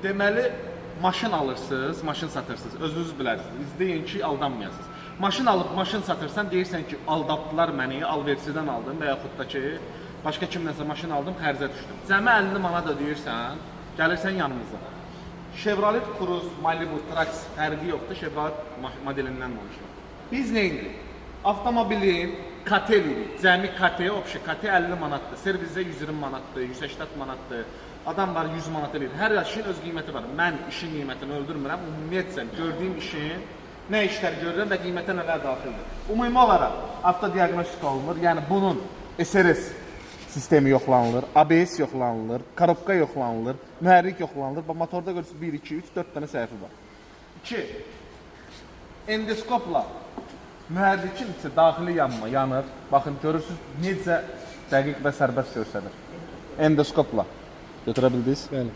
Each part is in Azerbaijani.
Deməli, maşın alırsınız, maşın satırsınız. Özünüz bilərsiniz. İzləyin ki, aldanmayasınız. Maşın alıb maşın satırsan, deyirsən ki, aldatdılar məni, alverçidən aldım və yaxud da ki, başqa kimdənsə maşın aldım, xərcə düşdüm. Cəmi 50 manat ödəyirsən, gəlirsən yanımıza. Chevrolet Cruze, Malibu, Trax fərqi yoxdur. Chevrolet modelindən danışıram. Biz nə edirik? Avtomobilin KT eləyirik. Cəmi KT, obşi KT 50 manatdır. Servizdə 120 manatdır, 180 manatdır. Adam var 100 manat eləyir. Hər işin öz qiyməti var. Mən işin qiymətini öldürmürəm. Ümumiyyətcə gördüyüm işin nə işlər görürəm və qiymətə nələr daxildir. Ümumi olaraq avtodiaqnostika olunur. Yəni bunun SRS sistemi yoxlanılır, ABS yoxlanılır, korobka yoxlanılır, mühərrik yoxlanılır. Bax motorda görürsüz 1 2 3 4 dənə səhifə var. 2. Endoskopla mühərrikin içi daxili yanma yanır. Baxın görürsüz necə dəqiq və sərbəst göstərir. Endoskopla. Götürə bildiniz? Bəli.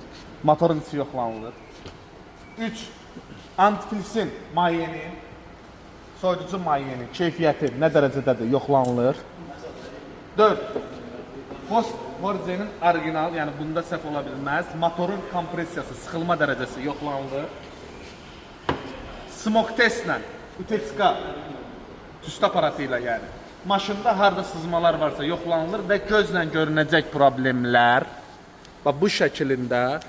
Motorun içi yoxlanılır. 3. Antifrisin mayenin soyuducu mayenin keyfiyyəti nə dərəcədədir yoxlanılır. 4. Post Morze'nin orijinal, yəni bunda səhv ola bilməz. Motorun kompressiyası, sıxılma dərəcəsi yoxlanılır. Smok testlə, UTSK tüstü aparatı ilə yəni. Maşında harda sızmalar varsa yoxlanılır və gözlə görünəcək problemlər bax bu şəklində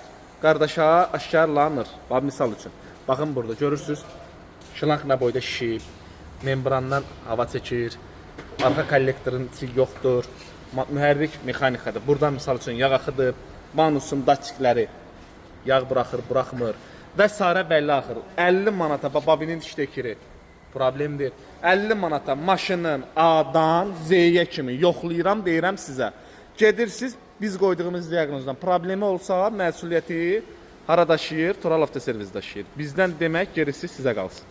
qardaşa aşkarlanır. Bax misal üçün. Baxın burada görürsüz. Şlanq nə boyda şişib, membrandan hava çəkir. Arxa kollektorun içi yoxdur. Mühərrik mexanikadır. Buradan misal üçün yağ axıdır. Manusun datçikləri yağ buraxır, buraxmır və sairə və ilə axır. 50 manata babinin iştəkiri problemdir. 50 manata maşının A-dan Z-yə kimi yoxlayıram, deyirəm sizə. Gedirsiz biz qoyduğumuz diaqnozdan problemi olsa məsuliyyəti hara daşıyır? Tural Avtoservis daşıyır. Bizdən demək gerisi sizə qalsın.